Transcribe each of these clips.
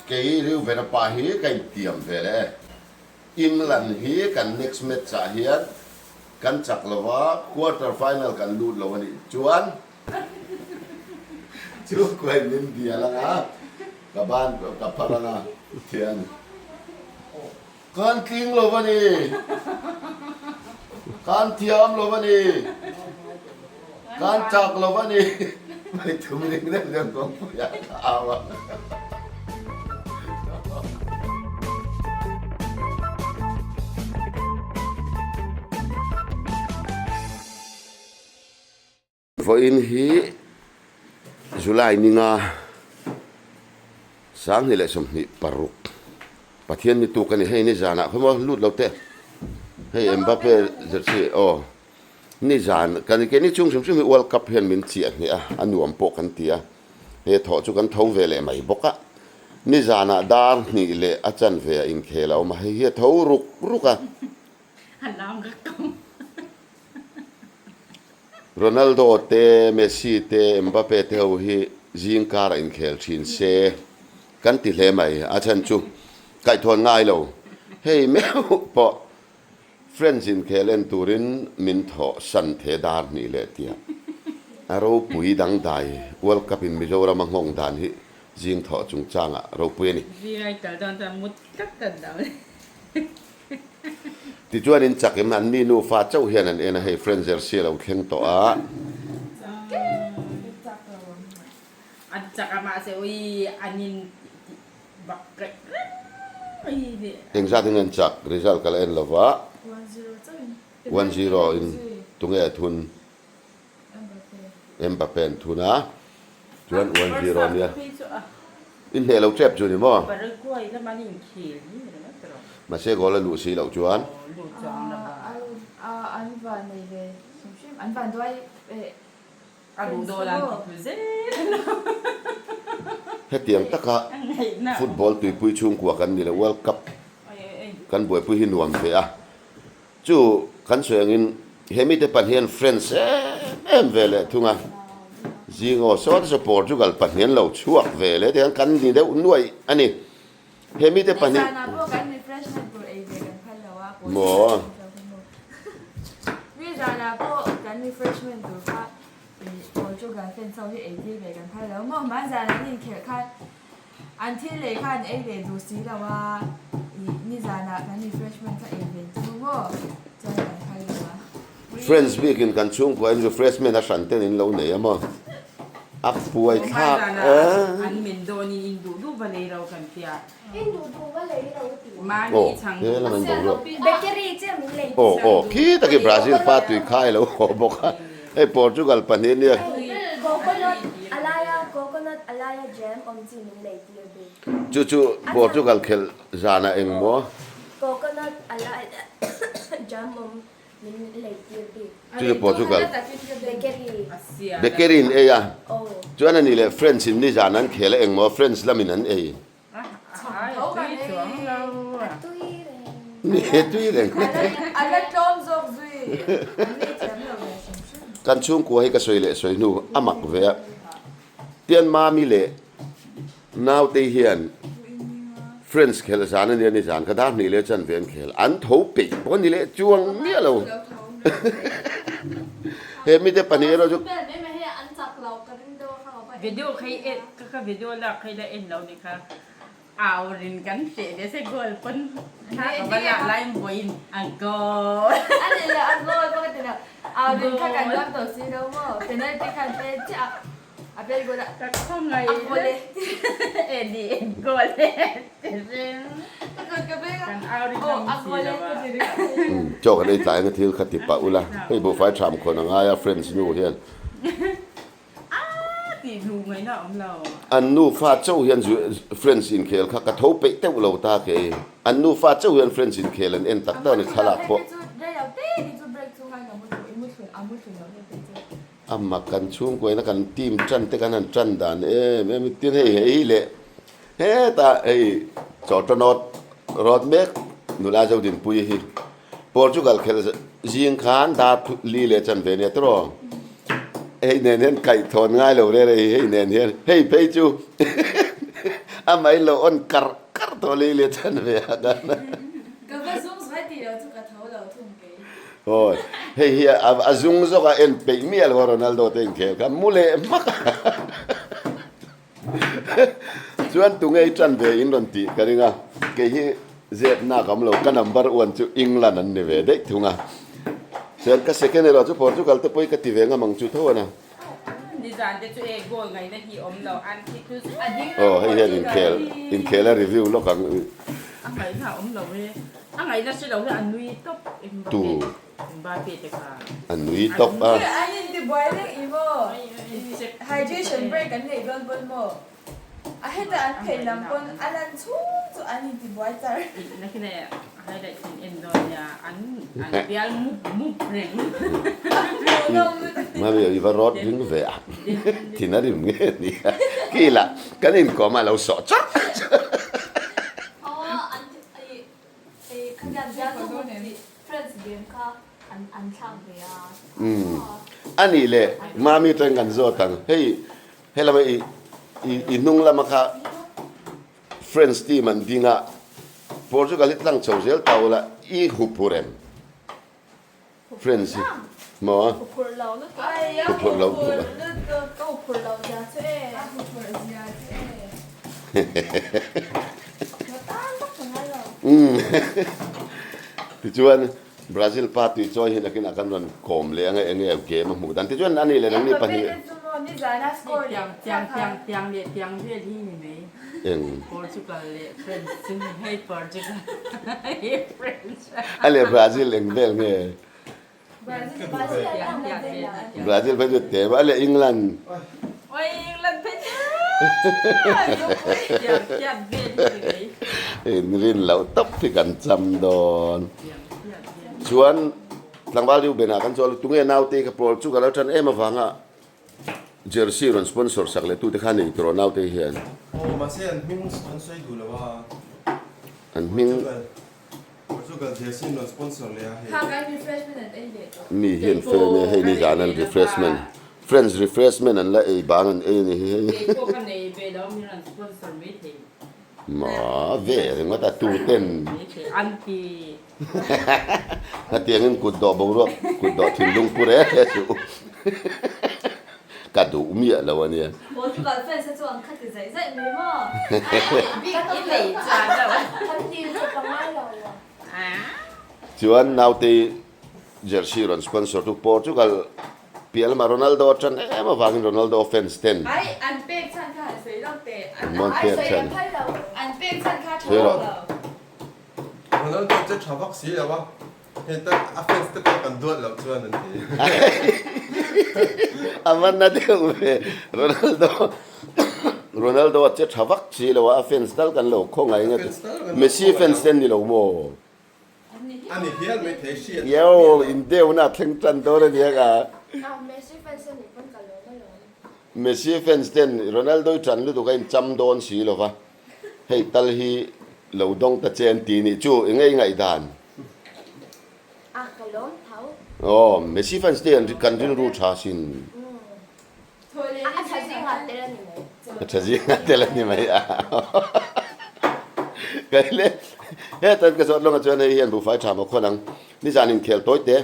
Kei Reuben-a pa hi ka intiam ve leh e. England hi kan next match ah hian kan chak lo va, quarter final kan lut lo a nih chuan chhungkuain min bial ang a, ka ban ka phar ang a, thian Kan tling lo a ni. Kan thiam lo a ni. Kan chak lo a ni. Mai thum ring deuh deuh kawngpui ah ka au a. Vawiin hi July ninga 2026 Pathian ni tuk a ni. Hei nizanah khaw maw lut lo teh. Hei Mbappe jersey aw nizan kan keini chung hrim hrim hi World Cup hian min chiah hneh a, a nuam pawh kan ti a. He thawh chu kan tho ve leh mai bawk a. Nizanah dar hnih leh a chanve a inkhel a awm a, hei hi a tho ruk ruk a. Ronaldo te, Messi te, Mbappe te ho hi zing karah inkhel thin se kan ti hle mai. A chhan chu kaihthawh ngai lo. Hei meuh pawh French inkhel en turin min thawh san the dar hnih leh tia. A ropui dangdai World Cup in Mizoram a nghawng dan hi zing thawh chungchangah ropui a ni. Zingai kal dawn chuan mut tlat tlat lo. Tichuan in chak em an ni nufa chauh hian an en a, hei friend jersey a lo thleng tawh a. An chak a mahse ui an in bak kaih reng mai hi. Engzat in an chak result ka la en lova. 1-0 in tunge a thun. Mbappe an thun a, chuan 1-0 a nia. In hneh lo tep chu ni maw? Mahse goal a luh si loh chuan. Hetiang taka football tuipui chhungkua kan ni lo, World Cup kan buaipui hi nuam ve a. Chu kan sawi angin he mite pahnih an friends em em ve leh thung a, zing aw saw te saw Portugal pahnih an lo chhuak ve leh te khan kan ni deuh nuaih a ni. He mite pahnih maw? An thil lei kha an ei ve duh si lo a, ih nizanah kan refreshment kha ei ve chu maw chuan kan phal lo a. Friends bikin kan chhungkua in refreshment a hran ten in lo nei a maw? A puai thlak e. An men dawn in in duh duh va lei ro kan tia. In duh duh va lei ro ti. Mahni chhang duh. He lam an boruak. Bakery chiah min lei. Aw aw khi takin Brazil pa tui kha i lo haw bawk a. Hei Portugal pahnih nia. Coconut alaia coconut alaia jam awm chi min lei tir bik. Chu chu Portugal khelh zanah eng maw? Coconut alaia jam awm min lei tir bik. Chu chu Portugal. Bakery. Bakery in ei a. Chuan ani leh French in nizan an khel a eng maw French lamin an ei. Tui reng. Kan chhungkua hi ka sawi leh sawi hnu a mak ve a. Tian Mami leh Nautei hian Friends khelh zan a nia ni zan kha dar hnih leh chan ve an khel. An tho peih pawh a ni leh chuang miah lo. He mite pahnih erawh chu. Video kha i en ka ka video lak kha ila en lo ni kha au rin kan hreh leh se goal pawn thla ka va lah lai vawiin a goal A ni lo a goal pawh ka ti lo au rin kha kan ngam tawh si lo maw penalty khan pe chiah a a pel goal a ka khawngaih a goal e e ni e goal e ti reng ka kut ka beng a kan au rin aw ngam a si goal lo e a ka ti ringawt. Chaw kan ei tlai anga thil kha ti pah ula hei buhfai tham khawn a ngai a friends nu hian. An nufa chauh hian French inkhel kha ka tho peih teuh lo ta kei. An nufa chauh hian French inkhel an en tak tak a ni thlalak pawh. Ama kan chhungkuaina kan team tan te kan han tan dan em em tin hei hei leh hetah hei chawhtanawt rawt mek nula Zodinpuii hi. Portugal khelh zing khan dar li leh chan ve nia tawh hei nen hian kaih thawn ngai lo reng reng hi hei nen hian hei phei chu. A mai lo on karh karh tawh lei leh chan ve a kan. Ka va zung zai tih lo chu ka tho lo thung kei. Awi hei hi a zung zawk a en peih miah lo a Ronaldo te inkhel kha mu leh hmak a. Chuan tunge i tan ve in rawn tih ka ring a, kei hi zep nak awm lo, ka number one chu England an ni ve daih thung a. Chuan ka second erawh chu Portugal te pawh hi ka ti ve ngam ang chu tho a na. Nizan te chu e goal ngaihna hi awm lo, an thi thu zet. Aw hei hian inkhel inkhel a review lawk ang. A ngaihna awm lo e, a ngaihna hre lo hi a nui tawp Tu. Mbappe te kha. A nui tawp a. An intibuai reng i maw? Hydration break an neih dawn pawn maw? A heta an phei lam pawn a lan chhung chu an intibuai char. Nakin e highlight in en dawn nia an an bial mup mup reng. Mami i va rawt ding ve a. Thin a rim nge nia. Kila kan inkawm a lo sawh chawrh chawrh. Umm a nih leh Mami teng kan zawt ang hei helama i i hnung lama kha French team an ding a Portugal hi tlang chho zel ta ula i huphur em French hi maw Huphurh lo lutuk huphurh lo lutuk a ka huphurh lo zia chu e a huphurh zia chu e ka tan vak ka ngai lo umm tichuan Brazil pa tui chawi hi nakin ah kan rawn kawm leh ang e enge game a hmuh dan tichuan ani leh nangni pahnih Mbappe te chu maw nizana score leh Tiang tiang tiang tiang leh tiang vel hi ni mai eng Portugal leh French chu ni hei Portugal hei French A leh Brazil eng vel nge? Brazil phei chu te a leh England. Oi England phei chu In rin loh tawp hi kan cham dawn. Chuan tlangval Reuben ah kan chuan tunge naute ka pawl chu ka lo tan em avanga Jersey rawn sponsor sak leh tute kha nei tawh naute hian. Aw mahse an hming an sawi duh lo a. An hming. Portugal jersey an rawn sponsor leh a hei. Kha kan refreshment an ei leh tawh. Mi hian fel ania hei ni zan an refreshment friends refreshment an la ei bang an ei ani hi hei. Kei pawh ka nei ve lo min rawn sponsor mai thei. Ma ve ringawt a tu ten. Mai thei an ti. Hetiangin kut dawh boruak kut dawh thinlung pu reh reh suh u. Ka duh miah lo ania. Portugal fans te chu an kha ti zaih zaih mai maw? Bik i nei chuan lo. Kan dil chawp a ngai lo a. Chuan naute jersey rawn sponsor tu Portugal piah lamah Ronaldo a tan em avangin Ronaldo fans ten Ai an pek chhan kha han sawi lo teh. An mawn pek chhan. An pek chhan kha tha lo. Ronaldo che tha vak si lo a. Hei tak a fans te pawh kan duat loh chuan an ti. A va na deuh ve Ronaldo Ronaldo a che tha vak si lo a, a fans tal kan lo khawngaih nge Messi fans te an ni lo maw? A ni hial mai thei hriat. Yo in deuhna a thleng tan dawn a nia ka. Messi fans a nih pawn ka lawm alawm. Messi fans ten Ronaldo i tan lutuk a in cham dawn si lo va, hei tal hi lo dawng ta che an ti nih chu enge i ngaihdan? A ka lawm tho. Aw, Messi fans te an kan rilru tha sin. A tha zingah tel a ni mai. A tha zingah tel a ni mai a. Kai le hetan ka zawt lawngah chuan hei hian buhfai tha maw khawn ang. Nizan inkhel tawi te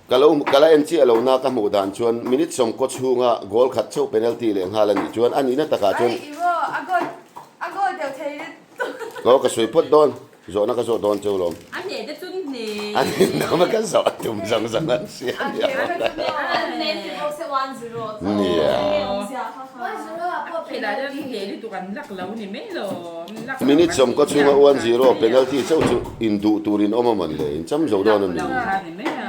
ka lo ka la en chiah lo na ka hmuh dan chuan minute sawmkaw chhunga goal khat chauh penalty leh nghal a nih chuan a nihna takah chuan Ai i maw a goal a goal deuh thei lutuk. Aw ka sawi phawt dawn. Zawhna ka zawh dawn cheu lawm. A hneh te chu hneh. A hneh awm a ka zawh tum zawng zawng an hria a nia. An hneh ti bawk se 1-0. Nia. Khela hian hneh lutuk an lak lo ni mai lawm. Minute sawmkaw chhunga 1-0 penalty chauh chu induh tur in awm a mawn le in cham zo dawn a mi.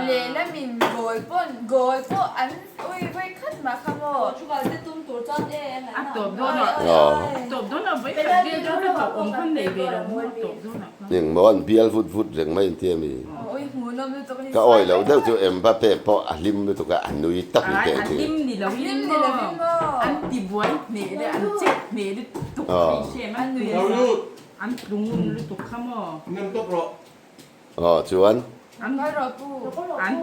Lehlamin goal pawn goal pawh an Ui vawi khat mah kha maw? Portugal te tum tur chuan e a A tawp dawn ah a tawp dawn ah vawi khat vel dawn a hlauh awm khan nei ve lo maw a tawp dawn ah khan. Eng maw an bial vut vut reng mai an ti a mi? Ui hmuhnawm lutuk hi Ka awi lo deuh chu Mbappe pawh a hlim lutuk a a nui tak ni Ai teh a thing. hlim ni lo in maw an ti buai hneh le an chet hneh lutuk thei hrem an nui an tlungun lutuk kha maw. Nem tawp rawh. Aw chuan. An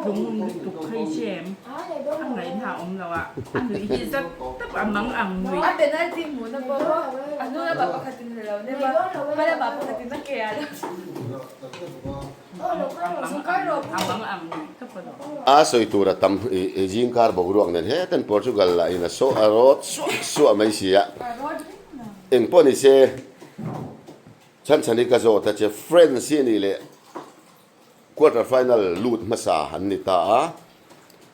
tlung lutuk phei che em? A ngaihna a awm lo a, a nuih hi zat tawp a mang ang nuih. A penalty hmuhna pawh a hnu lamah pakhatin a lo nem a, hma lamah pakhatin a ke a lo. A mang ang nuih tawp a lo. A sawi tur a tam i zingkar boruak nen hetan Portugal lah in a sawh a rawt suah suah mai si a, engpawh ni se chhan chhan hi ka zawt a che France hi a nih leh Quarter final lut hmasa an ni ta a,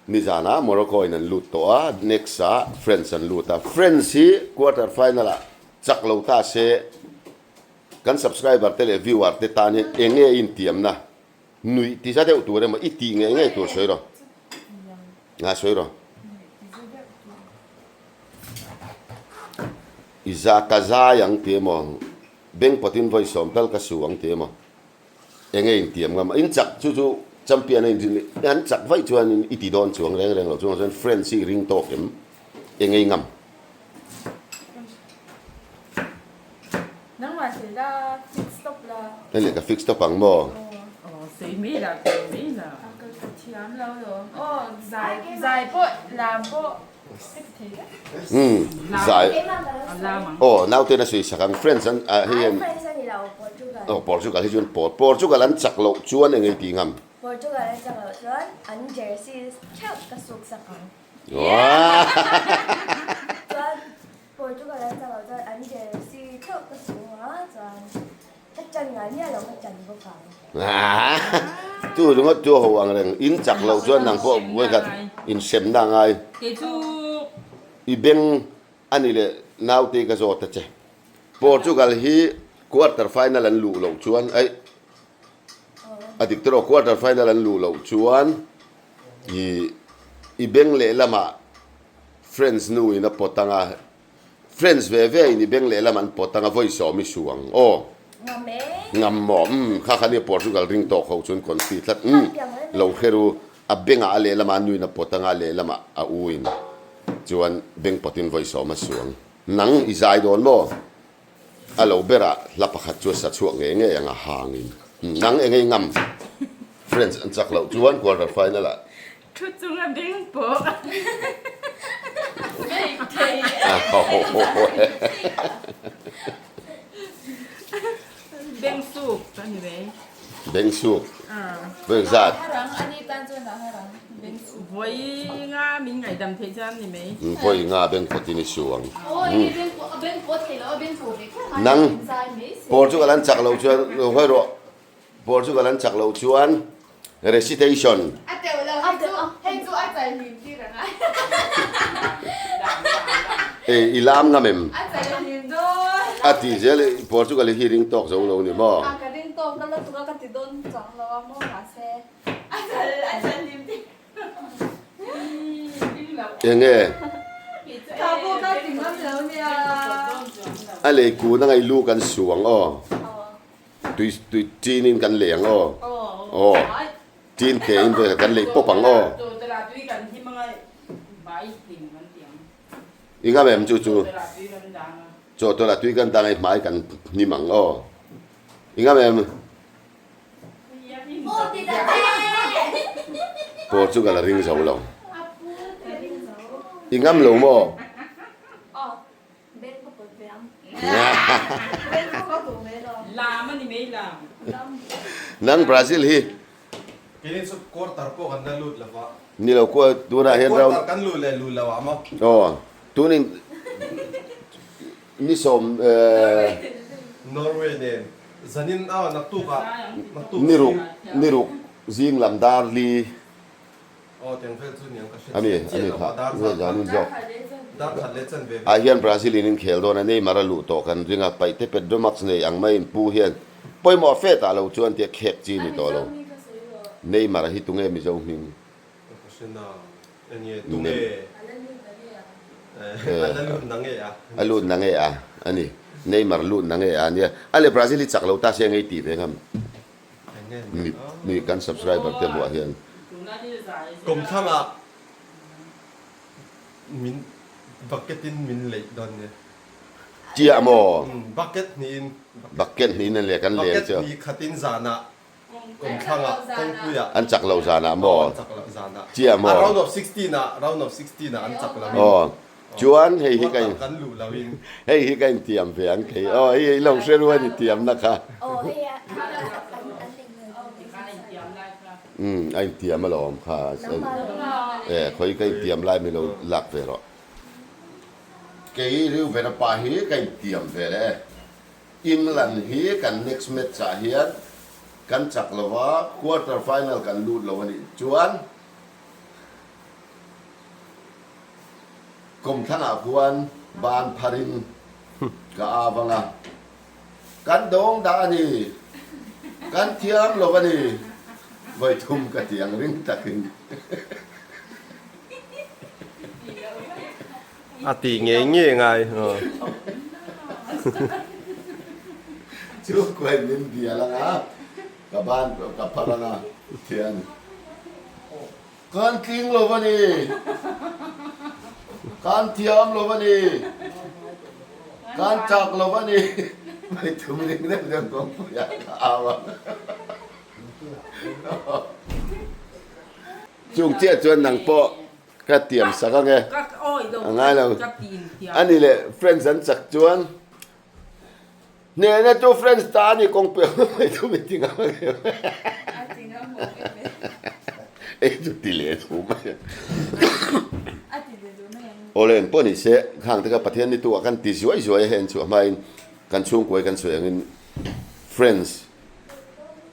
nizanah Morocco in an lut tawh a, next ah France an lut a. France hi quarter final ah chak lo ta se kan subscriber te leh viewer te tan hian eng nge i intiamna nuih ti za deuh tur emaw i tih ngei ngei tur sawi rawh. Nga sawi rawh. I za ka zai ang ti emaw beng pawtin vawi sawm tal ka su ang ti emaw. Enge in tiam ngam a, in chak chu chu champion a in rin leh an chak vaih chuan in i ti dawn chuang reng reng lo chungah chuan friends hi i ring tawk em? Enge i ngam? Nangmah hle la fix stop la. Hei leh ka fix stop ang maw? Aw sawi mai la sawi mai la. A ka ka thiam lo lawm. Aw zai zai pawh lam pawh. Umm zai aw naute na sawi sak ang friends an ah hei hian aw Portugal hi chuan Portugal an chak loh chuan eng ei tih ngam Portugal an chak loh chuan an jersey theuh ka suk sak ang chuan Portugal an chak loh chuan an jersey theuh ka su ang a chuan Ka chan ngai miah lo, ka chan bawk ang. Tu ringawt chu a ho ang reng. In chak loh chuan nang pawh vawikhat inhremna a ngai. Kei chu. I beng a ni leh naute ka zawt a che. Portugal hi quarter final an luh loh chuan aih a dik tawh quarter final an luh loh chuan i i beng lehlamah France nu in a pawt ang a. Friends ve ve in i beng lehlam an pawt anga vawi sawm i su ang aw. Ngam e. Ngam maw umm kha kha nia Portugal ring tawk ho chuan confi tlat umm lo hre ru a bengah a lehlamah a nuin a pawt anga a lehlamah a u in chuan beng pawtin vawi sawm a su ang. Nang i zai dawn maw? A lo berah hla pakhat chu a sa chhuak ngei ngei ang a hangin nang eng ei ngam Friends an chak loh chuan quarter final ah. Thu chunga beng pawh beng suk a ni mai. Beng suk. Vawi zat. Harang a ni tan chuan a harang beng suk. Vawi nga min ngaihdam theih chuan ni mai. Vawi nga beng pawtin i su ang. Nang Portugal an chak loh chuan hawi rawh. Portugal an chak loh chuan recitation. A teuh lo hei chu hei chu a chai hlim tir ang a. Ei i lam ngam em? A chai hlim dawn. A ti zel i Portugal hi ring tawk zo lo ni maw? A ka ring tawk ka la tuk a ka ti dawn chuang lo a maw mahse a chal a chal hlim tir. Enge? Ka pawh ka ti ngam lo nia. A lei kun a ngaih lu kan su ang aw. Tui tui tin in kan lei ang aw. Aw. Tin te in vawikhat kan lei pawp ang aw. I ngam em chu chu. Chaw tawlh ah tui kan dang a i hmai kan hnim ang aw. I ngam em? Portugal a ring zo lo. I ngam lo maw? Beng ka pawt ve ang. Beng ka pawt duh ve lo. Lam a ni mai lam. Nang Brazil hi. Keini chu quarter pawh kan la lut lo va. Ni lo tunah hian round. Quarter kan lut leh lut lo ah maw. Aw tunin ni sawm. Norway nen zanin a naktuk ah naktuk. Ni ruk ni ruk zing lam dar li. Aw tiang vel chu niang ka hre Ani chiah ani lo kha a dar nge zat zan in zawk. Dar khat leh chan ve ve. Ah hian Brazil in in khel dawn a Neymar a luh tawh kan ring a paihte Pedro Max nei ang mai in pu hian pawimawh fe tah lo chuan tia khek chi ni tawh lo. Neymar a hi tunge Mizo hming? Ka hre na enge tunge a la lut na nge a. A lut na nge a ani Neymar lut na nge a ania a le Brazil hi chak lo ta se ngei tih ve ngam. Mi mi kan subscriber te hmuah hian. Kum thlangah min bucket in min leih dawn nia. Chiah maw? Bucket hnihin. Bucket hnihin an leh kan leng Bucket chu. hnih khatin zanah. Kawmthlangah kawngpuiah. An chak loh zanah maw? Aw an chak loh zanah. Chiah maw? A round of 16 ah round of 16 ah an chak lo in. Aw chuan hei hi ka in. Quarter kan luh lo in. Hei hi ka intiam ve ang kei. Aw hei i lo hre rual intiamna kha. Aw hei a an an eng Umm a intiam alawm kha. E khawi ka intiam lai mi lo lak ve rawh. Kei Reuben-a pa hi ka intiam ve leh e. England hi kan next match ah hian kan chak lo a, quarter final kan lut lo a nih chuan Kawmthlangah khuan ban pharin ka av ang a, kan dawng dah a ni, kan thiam lo a ni, vawi thum ka ti ang ring takin. A ti ngei ngei ngai. Chu kuain min bial ang a, ka ban ka phar ang a, thian kan tling lo a ni, kan thiam lo a ni, kan chak lo a ni, mai thum ring deuh deuh kawngpuiah ka au ang. Chung chiah chuan nang pawh Ka tiam sak ang e. A ngai lo. A ni leh friends an chak chuan hnehna chu friends ta a ni kawng pek mai chu min ti ngam ang em. Ei chu ti leh duh mai ang. Awle engpawh ni se khang te kha Pathian ni tu ah khan ti zuai zuai a heng chu a hmain kan chhungkuai kan sawi angin friends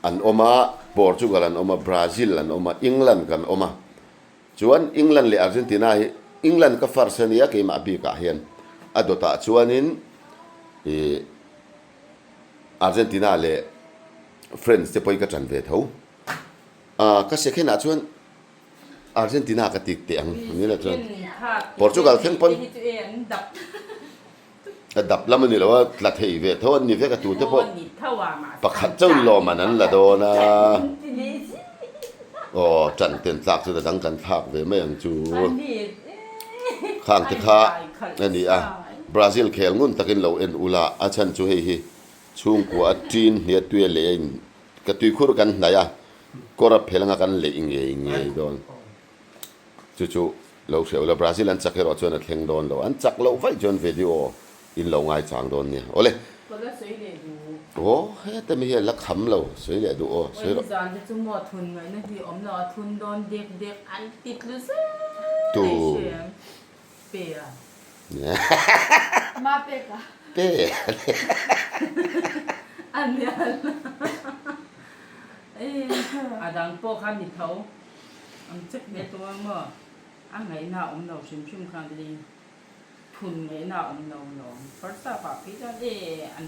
an awm a, Portugal an awm a, Brazil an awm a, England kan awm a. Chuan England leh Argentina hi England ka first a nia keimah bikah hian a dawtah chuanin ih Argentina leh France te pawhin ka ṭan ve tho. Ah ka second ah chuan Argentina ka tik teh ang ni lah chuan Portugal thleng pawn A dap lam a ni lo a, tla thei ve tho an ni vek a tute pawh pakhat chauh lawm an an la dawn a. Aw ṭan ten tlak chu ta dang kan thlak ve mai ang chu. Khang te kha a ni a, Brazil khel ngun takin lo en ula a chhan chu hei hi chhungkua a ṭin hniat tui a leh a in ka tuikhur kan hnaih a, kawr a phel anga kan leih ngei ngei dawn. Chu chu lo hreuh la, Brazil an chak erawh chuan a thleng dawn lo. An chak loh vaih chuan video in lo ngaichang dawn nia. Awle. Ka la sawi leh duh. Aw, heta mi hian la kham lo, sawi leh duh aw, sawi rawh. Awi zan te chu maw thun ngaihna hi awm lo, a thun dawn dek dek an ti tlu zel Tu. mai hriam. Pe a. Ma pek a. Pe a. A nial. A dang pawh kha ni tho. Ang chek hle tawh a maw? A ngaihna a awm lo hrim hrim khan lei thun ngaihna a awm lo lawm. First half ah phei chuan e an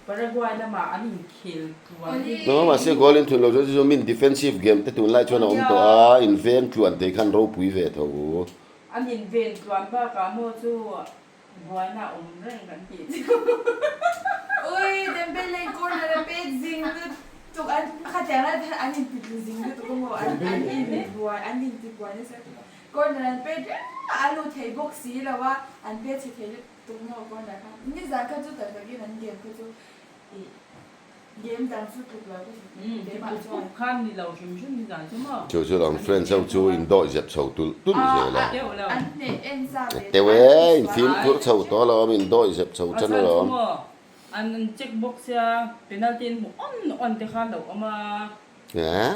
Paraguay lamah an inkhel tluan hi. Aw mahse goal in thun lo chuan chu chu min defensive game te tunlai chuan a awm tawh a, in veng tluan thei khan ropui ve tho. An in ven tluan bakah maw chu Buaina a awm reng kan tih chu. Ui Dembele corner a pet zing lutuk an khatiang lai te an inti tlu zing lutuk a maw an an inbuai an inti buai nasa lutuk a corner an pet reng a a lut thei bawk si lo a an pet chhe thei lutuk maw corner kha nizan kha chu tak takin an game kha chu ih Game dang chu tluk lo ka hmu keimah chuan. Tluk khan ni lo hrim hrim ni zan chu maw. Chu chu ang friends ho chu in dawih zep chho tulh tulh zel a. Teuh lo. An hneh en sa ve Teuh e, in fimkhur chho tawh lo awm in dawih zep chho A chan chhan chu alawm. maw an an check bawk sia penalty an hmuh awn awn te khan lo awm a. Aa.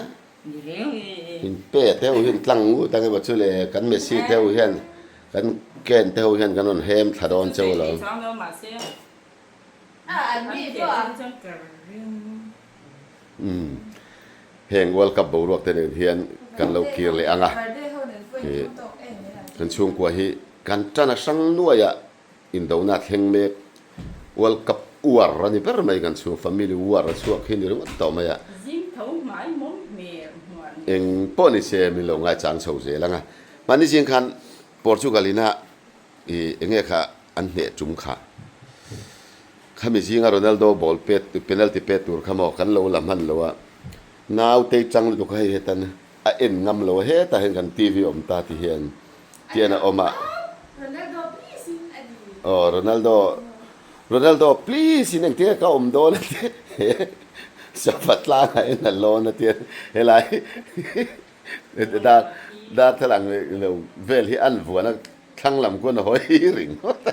Ni reng e. In pe te ho hian tlang ngut ang emaw chu le kan Messi te ho hian kan Kane te ho hian kan rawn hem thla dawn cheu alawm. Chu chu chang lo mahse Umm heng World Cup boruak te nen hian kan lo kir leh ang a, kan chhungkua hi kan tan a hrang nuaia indona thleng mek World Cup uar a ni ber mai kan chhung family war a chhuak hi ni ringawt tawh mai a, eng pawh ni se min lo ngaichang chho zel ang a, mahni zing khan Portugal ina I enge kha an hneh tum kha. Khami zinga Ronaldo ball pet penalty pet tur kha maw kan lo la hman lo a, nautei chang lutuk kha hei hetan a en ngam lo a hetah hian kan TV awm ta ti hian tian a awm a. Ronaldo please in a ni. Aw Ronaldo Ronaldo please in engtin nge ka awm dawn a ti. Sava tlangah hian a lawn a tia helai dar darthlalang lo vel hi an vuan a thlang lam khuan a hawi ringawt a.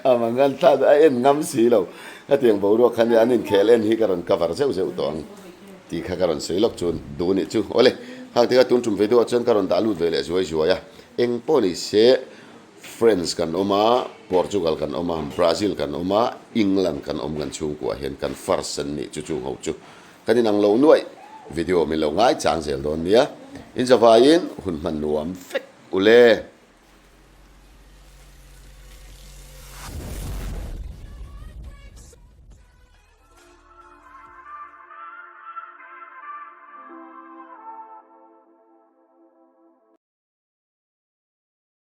A mangan thla a en ngam si lo. Hetiang boruak kha nia an inkhel en hi ka rawn cover zeuh zeuh tawh ang tih kha ka rawn sawi lawk chu duh nih chu. Awle, khang tikha tun tum video ah chuan ka rawn dah lut ve leh zuai zuai a. Eng pawh ni se France kan awm a, Portugal kan awm a, Brazil kan awm a, England kan awm kan chhungkuah hian kan first an nih chu chung ho chu kan inang lo nuaih. Video min lo ngai chang zel dawn nia. Inzavaiin hun hman nuam vek ule.